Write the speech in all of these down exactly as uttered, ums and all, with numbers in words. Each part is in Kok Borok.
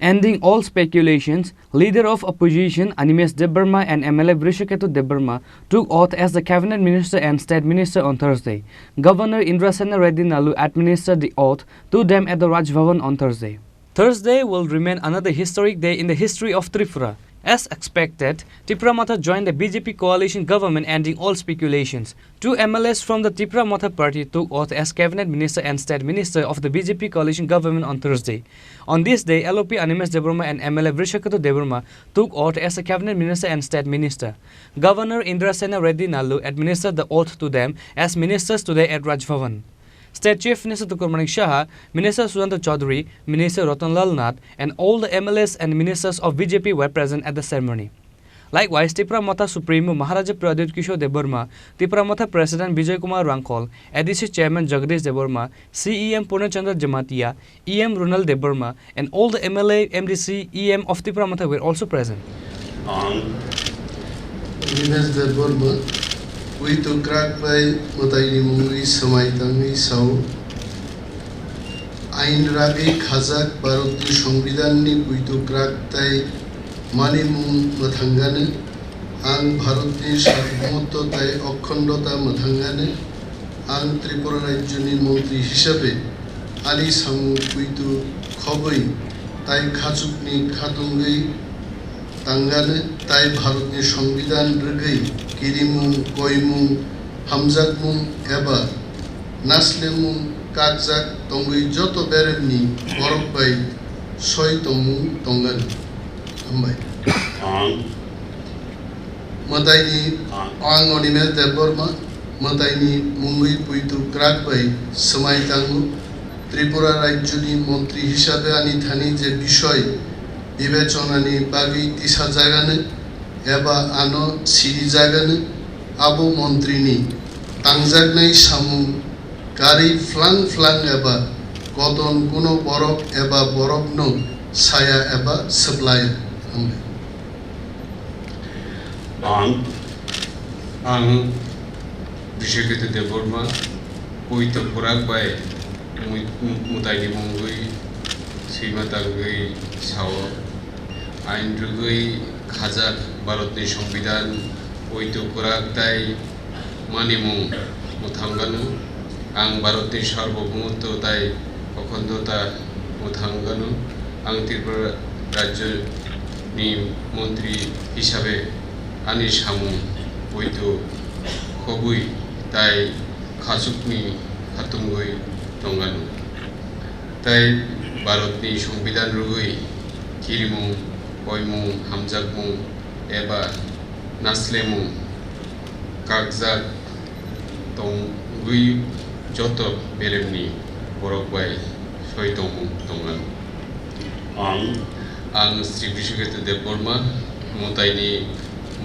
Ending all speculations, leader of opposition Animesh Debbarma and M L A Vrishaketu Debbarma took oath as the cabinet minister and state minister on Thursday. Governor Indrasena Reddy Nallu administered the oath to them at the Raj Bhavan on Thursday. Thursday will remain another historic day in the history of Tripura. As expected, Tipra Motha joined the B J P coalition government, ending all speculations. Two M L As from the Tipra Motha party took oath as cabinet minister and state minister of the B J P coalition government on Thursday. On this day, L O P Animesh Debbarma and M L A Vrishaketu Debbarma took oath as a cabinet minister and state minister. Governor Indrasena Reddy Nallu administered the oath to them as ministers today at Raj Bhavan. State Chief Minister Tukur Manik Saha, Minister Sudanta Chaudhary, Minister Ratan Lal Nath, and all the M L As and ministers of B J P were present at the ceremony. Likewise, Tipra Motha Supremo Maharaja Pradyut Kishore Debbarma, Tipra Motha President Bijoy Kumar Rangkhol, A D C Chairman Jagadish Debbarma, C E M Purna Chandra Jamatia, E M Ronald Debbarma, and all the M L A, M D C, E M of Tipra Motha were also present. Ang Dinesh Debbarma, Puitu Krak bai mwtaini mungwi swmai tangwi sao. Ain ragwi khajak Bharatni Songbidanni puitu krak tai manimung mwthangano. Ang Bharatni sarbobomoto tai okkhondota mwthangano. Ang Tripura rajyoni montri hisabe ani samung puitu khobwi tai khachukni khatungwi tangano, tai Bharatni Songbidan rwgwi kirimung, koimung, hamjakmung eba naslemung kakjak tongwi joto beremni borok bai soi tongmung tongano. Hambai. Ang. Mwtaini, ang. Ang Animesh Debbarma, mwtaini mungwi puitu krak bai swmai tango. Tripura rajyoni montri hisabe ani thani je bisoi bibechonani bagwi tisajagano eba ano sirijagano, abo montrini tangjaknai samung kari phlang phlang eba koton kuno borok eba borokno saya eba swplaya. Hambai. Ang. Ang Biswaketu Debbarma, Puitu Kurak bai mui-, mu-, mwtaini mungwi swima tangwi sao. Ain rwgwi khajak Bharatni Songbidan, Puitu Kurak tai manimung mwthangano. Ang Bharatni sarbobomoto tai okhondo ta mwthangano. Ang Tripura rajyoni montri hisabe ani samung poito khobwi tai khachukni khatungwi tongano. Tai Bharatni Songbidan rwgwi kirimung, koimung, hamjakmung eba naslemung kakjak tongwi joto beremni borok bai soi tongmung tongano. Ang. Ang Sri Biswaketu Debbarma, mwtaini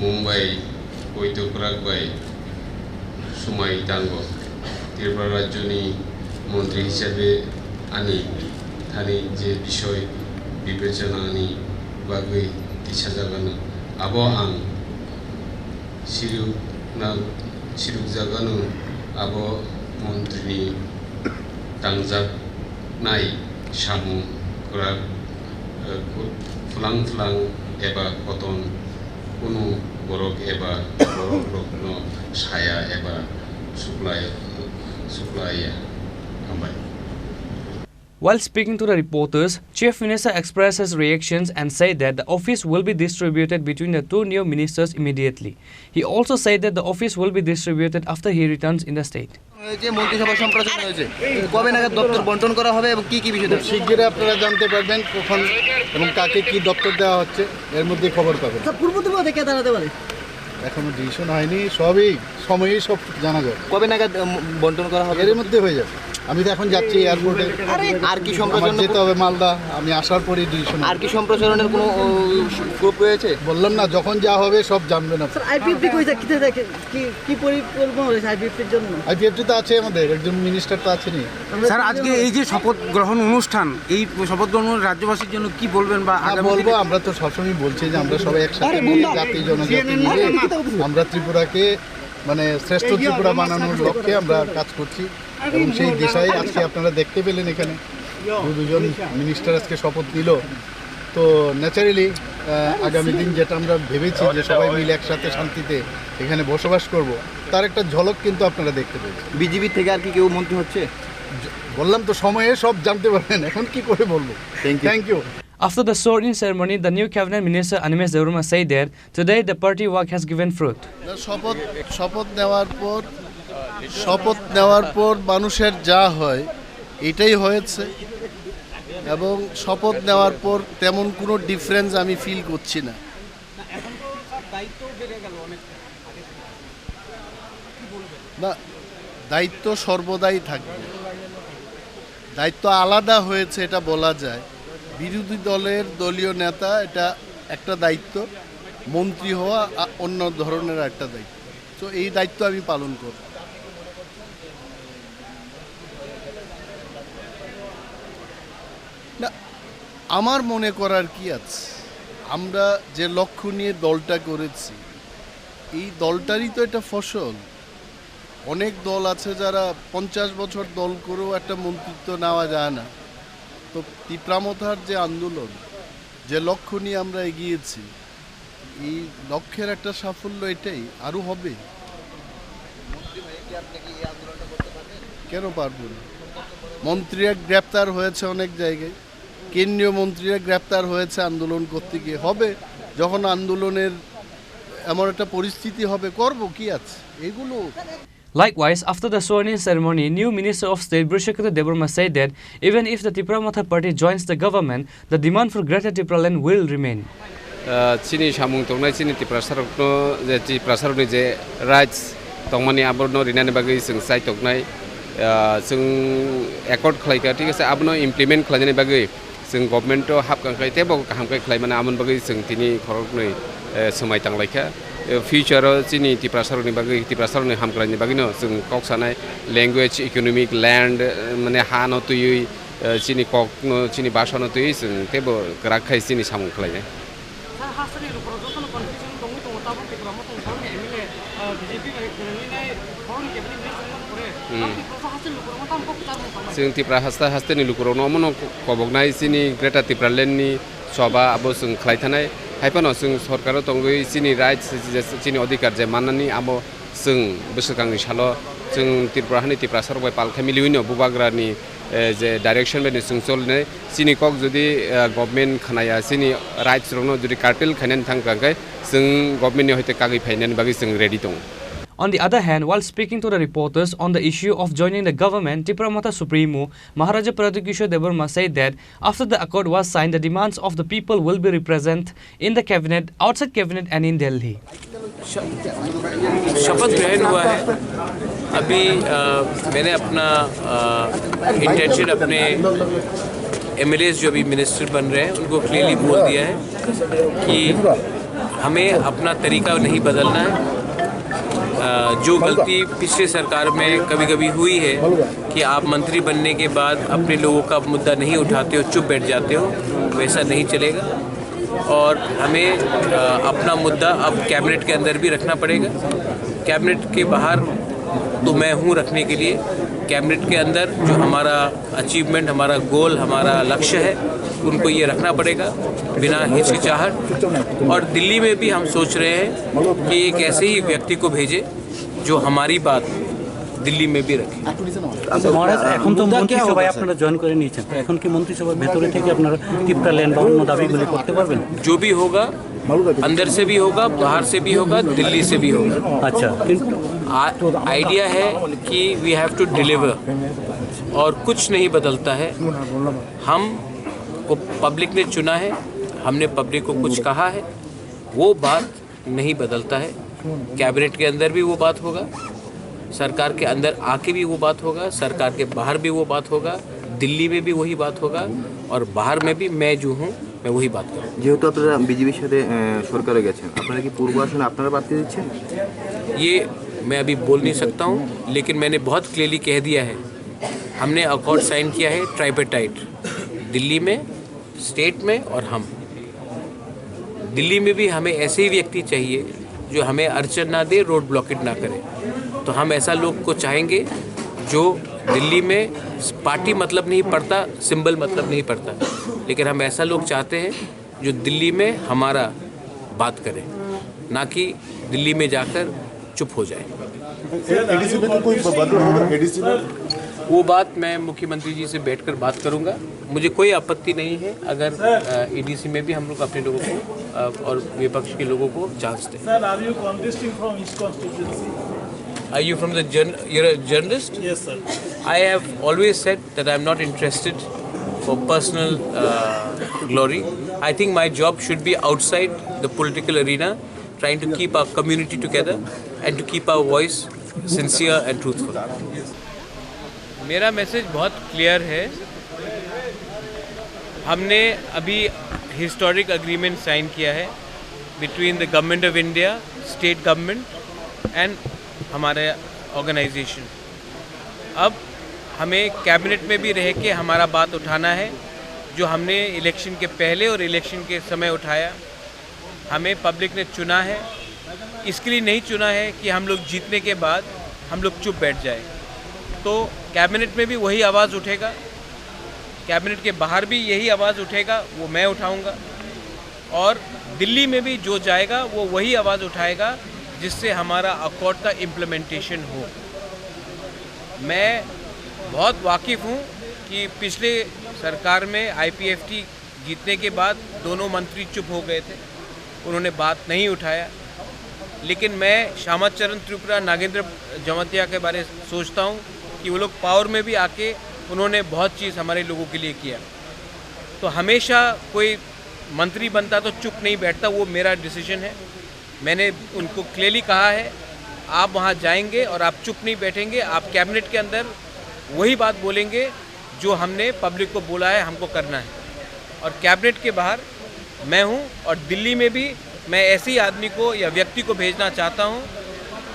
mungbai poito kwrak bai swmai tango. Tripura rajyoni montri hisabe ani thani je bisoi bibechanani bagwi tisajagano, abo ang sirukna-, sirukjagano, abo montrini tangjaknai samung kwrak, eh, ku-, phwlang phwlang eba koton kunu borok eba borokrokno saya eba suklai-, suklaiya. Hambai. While speaking to the reporters, Chief Minister expressed his reactions and said that the office will be distributed between the two new ministers immediately. He also said that the office will be distributed after he returns in the state. হয়েছে, মন্ত্রিসভা সম্প্রসারণ হয়েছে। কবে নাগাদ দপ্তর বন্টন করা হবে এবং কি কি বিষয়ে? খুব শিগগিরই আপনারা জানতে পারবেন কখন এবং কাকে কি দপ্তর দেওয়া হচ্ছে, এর মধ্যেই খবর পাবেন। স্যার, পূর্ব ত্রিপুরা থেকে কে দাঁড়াতে পারে? এখনো ডিসিশন হয়নি, সবই সময়ই সব জানা যাবে। কবে নাগাদ, উম, বন্টন করা হবে? এর মধ্যে হয়ে যাবে। আমি তো এখন যাচ্ছি এয়ারপোর্টে। আর কি আমার সম্প্রসারণ? যেতে হবে মালদা, আমি আসার পরেই ডিসিশন হবে। আর কি সম্প্রসারণের কোনো, ও, স্কোপ রয়েছে? বললাম না, যখন যা হবে সব জানবেন আপনি। স্যার, আইপিএফটি কই যাচ্ছে? কি, কি পরিকল্পনা রয়েছে আইপিএফটির জন্য? আইপিএফটি তো আছে আমাদের, একজন মিনিস্টার তো আছেনই। স্যার, আজকে এই যে শপথ গ্রহণ অনুষ্ঠান, এই শপথ গ্রহণ রাজ্যবাসীর জন্য কি বলবেন বা না, আগামী বলবো, দিনে? আমরা তো সবসময় বলছি যে আমরা সবাই একসাথে মিলে জাতি জনজাতি মিলে আমরা ত্রিপুরাকে মানে শ্রেষ্ঠ ত্রিপুরা বানানোর লক্ষ্যে আমরা কাজ করছি এবং সেই দিশাই আজকে আপনারা দেখতে পেলেন এখানে দু-, দুজন মিনিস্টার আজকে শপথ নিল। তো ন্যাচারালি আগামী দিন যেটা আমরা ভেবেছি যে সবাই মিলে একসাথে শান্তিতে এখানে বসবাস করব, তার একটা ঝলক কিন্তু আপনারা দেখতে পেয়েছেন। বিজেপি থেকে আর কি কেউ মন্ত্রী হচ্ছে? জ- বললাম তো, সময়ে সব জানতে পারবেন, এখন কি করে বলবো। Thank you. Thank you. After the sworn-in ceremony, the new cabinet minister Animesh Debbarma said that today the party work has given fruit. না, শপথ শপথ নেওয়ার পর শপথ নেওয়ার পর মানুষের যা হয়, এটাই হয়েছে। এবং শপথ নেওয়ার পর তেমন কোনো ডিফারেন্স আমি ফিল করছি না। না, দায়িত্ব সর্বদাই থাকবে। দায়িত্ব আলাদা হয়েছে, এটা বলা যায়। বিরোধী দলের দলীয় নেতা, এটা একটা দায়িত্ব। মন্ত্রী হওয়া আ, অন্য ধরনের একটা দায়িত্ব। তো এই দায়িত্ব আমি পালন করব। না, আমার মনে করার কি আছে? আমরা যে লক্ষ্য নিয়ে দলটা করেছি, এই দলটারই তো এটা ফসল। অনেক দল আছে, যারা পঞ্চাশ বছর দল করেও একটা মন্ত্রিত্ব নেওয়া যায় না। তো তিপ্রামথার যে আন্দোলন, যে লক্ষ্য নিয়ে আমরা এগিয়েছি, এই লক্ষ্যের একটা সাফল্য এটাই, আরও হবে। কেন পারবো না? মন্ত্রীরা গ্রেপ্তার হয়েছে অনেক জায়গায়, কেন্দ্রীয় মন্ত্রীরা গ্রেপ্তার হয়েছে আন্দোলন করতে গিয়ে। হবে, যখন আন্দোলনের এমন একটা পরিস্থিতি হবে, করব, কি আছে এগুলো। Likewise, after the swearing ceremony, new Minister of State Brishaketu Debbarma said that even if the Tipra Motha party joins the government, the demand for Greater Tipraland will remain. Ah, chini samung tongnai chini Tiprasarokno, je Tiprasarokni je rights tongmani abono rinani bagwi chwng chai tongnai, ah, chwng accord khlaikha, thik ase, abono implement khlainani bagwi chwng government-o hapkha khe teibo kaham khe khlaimani, amoni bagwi chwng tini khoroknwi, eh, swmai tanglaikha. Eh, future-o chini Tiprasarokni bagwi, Tiprasarokni hamkraini bagwino chwng kok sanai, language, economic, land, eh, mane hano twiwi, eh, chini kokno, chini bhashano twiwi chwng teibo kwrak khai chini samung khlainai. Sir, hasteni lukurok jotono confusion tongwi tongo, tabuk Tipra Motha ni M L A, ah, B J P bai kwrwngwi nai, borokni cabinet minister wngmani pore, hmm, tabuk Tipra hasteni lukurokno tamo kok kwchar mung tangmani? Chwng Tipra hasta, hasteni lukurokno omono koboknai chini Greater Tipraland ni choba abo chwng khlai thanai. Hai phano chwng sorkaro tongwi chini rights, je chini odhikar je mannani abo chwng bwswkangni salo chwng Tripura hani Tiprasarok bai palkha miliwino bubagrani, eh, je direction bai chwng cholinai. Chini kok jodi, eh, government khnaya, chini rights rokno jodi curtail khainani thang kha khe chwng government ni hoite kagwi phainani bagwi chwng ready tongo. On the other hand, while speaking to the reporters on the issue of joining the government, Tipra Motha Supremo Maharaja Pradyut Kishore Debbarma said that after the accord was signed, the demands of the people will be represented in the cabinet, outside cabinet and in Delhi. श-, शपथ ग्रहण हुआ है। अभी, अ, मैंने अपना, अ, इंटेंशन अपने एमएलएज़ जो भी मिनिस्टर बन रहे हैं, उनको क्लियरली बोल दिया है कि हमें अपना तरीका नहीं बदलना है। अ, जो गलती पिछले सरकार में कभी-कभी हुई है कि आप मंत्री बनने के बाद अपने लोगों का मुद्दा नहीं उठाते हो, चुप बैठ जाते हो, वैसा नहीं चलेगा। और हमें, अ, अपना मुद्दा अब कैबिनेट के अंदर भी रखना पड़ेगा। कैबिनेट के बाहर तो मैं हूँ रखने के लिए, कैबिनेट के अंदर जो हमारा अचीवमेंट, हमारा गोल, हमारा लक्ष्य है, उनको ये रखना पड़ेगा बिना हिचकिचाहट। और दिल्ली में भी हम सोच रहे हैं कि एक ऐसे ही व्यक्ति को भेजें जो हमारी बात दिल्ली में भी रखे। আচ্ছা, মহারাজ, এখন তো মুদ্দা কে মন্ত্রিসভায় হোগা, স্যার? আপনারা জয়েন করে নিয়েছেন, তো এখন কি মন্ত্রিসভার ভেতরে থেকে আপনারা টিপ্রাল্যান্ড বা অন্য দাবিগুলি করতে পারবেন? जो भी होगा, अंदर से भी होगा, बाहर से भी होगा, दिल्ली से भी होगा। আচ্ছা, কিন্তু आ-, आइडिया है कि वी हैव टू डिलीवर और कुछ नहीं बदलता है। हम को पब्लिक ने चुना है, हमने पब्लिक को कुछ कहा है, वो बात नहीं बदलता है। कैबिनेट के अंदर भी वो बात होगा, सरकार के अंदर आके भी वो बात होगा, सरकार के बाहर भी वो बात होगा, दिल्ली में भी वही बात होगा और बाहर में भी मैं जो हूँ, मैं वही बात करूँ। যেহেতু আপনারা বিজেপির সাথে, আহ, সরকারে গেছেন, আপনারা কি পূর্ব আসনে আপনারা প্রার্থী দিচ্ছেন? ये मैं अभी बोल नहीं सकता हूँ, लेकिन मैंने बहुत क्लियरली कह दिया है, हमने अकॉर्ड साइन किया है ट्राइपेटाइट, दिल्ली में, स्टेट में और हम। दिल्ली में भी हमें ऐसे ही व्यक्ति चाहिए जो हमें अड़चन ना दे, रोड ब्लॉकेट ना करे। तो हम ऐसा लोग को चाहेंगे जो दिल्ली में पार्टी मतलब नहीं पड़ता, सिंबल मतलब नहीं पड़ता, लेकिन हम ऐसा लोग चाहते हैं जो दिल्ली में हमारा बात करें, ना कि दिल्ली में जाकर चुप हो जाए। एडीसी में तो कोई बदलाव होगा, एडीसी में? वो बात मैं मुख्यमंत्री जी से बैठकर बात करूंगा। मुझे कोई आपत्ति नहीं है अगर, अ, एडीसी में भी हम लोग अपने लोगों को, अ, और विपक्ष के लोगों को चांस दें। Sir, are you contesting from East constituency? Are you from the journ-, you're a journalist? Yes, sir. I have always said that I'm not interested for personal, uh, glory. I think my job should be outside the political arena, trying to keep our community together and to keep our voice sincere and truthful. मेरा मैसेज बहुत क्लियर है। हमने अभी historic agreement sign किया है between the Government of India, state government and हमारे ऑर्गेनाइजेशन। अब हमें कैबिनेट में भी रह के हमारा बात उठाना है, जो हमने इलेक्शन के पहले और इलेक्शन के समय उठाया। हमें पब्लिक ने चुना है, इसके लिए नहीं चुना है कि हम लोग जीतने के बाद हम लोग चुप बैठ जाए। तो कैबिनेट में भी वही आवाज़ उठेगा, कैबिनेट के बाहर भी यही आवाज़ उठेगा, वो मैं उठाऊंगा। और दिल्ली में भी जो जाएगा, वो वही आवाज़ उठाएगा, जिससे हमारा अकॉर्ड का इम्प्लीमेंटेशन हो। मैं बहुत वाकिफ़ हूँ कि पिछले सरकार में आईपीएफटी जीतने के बाद दोनों मंत्री चुप हो गए थे, उन्होंने बात नहीं उठाया। लेकिन मैं श्यामा चरण त्रिपुरा, नागेंद्र जमातिया के बारे सोचता हूँ कि वो लोग पावर में भी आके उन्होंने बहुत चीज़ हमारे लोगों के लिए किया। तो हमेशा कोई मंत्री बनता तो चुप नहीं बैठता, वो मेरा डिसीजन है। मैंने उनको क्लियरली कहा है, आप वहाँ जाएंगे और आप चुप नहीं बैठेंगे, आप कैबिनेट के अंदर वही बात बोलेंगे जो हमने पब्लिक को बोला है हमको करना है। और कैबिनेट के बाहर मैं हूँ और दिल्ली में भी मैं ऐसे ही आदमी को या व्यक्ति को भेजना चाहता हूँ।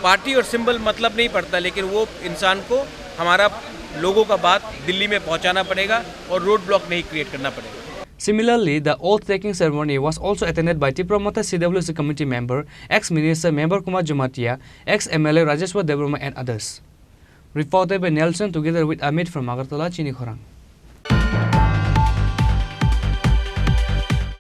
पार्टी और सिंबल मतलब नहीं पड़ता, लेकिन वो इंसान को हमारा लोगों का बात दिल्ली में पहुँचाना पड़ेगा और रोड ब्लॉक नहीं क्रिएट करना पड़ेगा। Similarly, the oath taking ceremony was also attended by Tipra Motha C W C committee member, ex-minister Mebar Kumar Jamatia, ex-M L A Rajeshwar Debbarma and others. Reported by Nelson together with Amit from Agartala, Chini Khorang.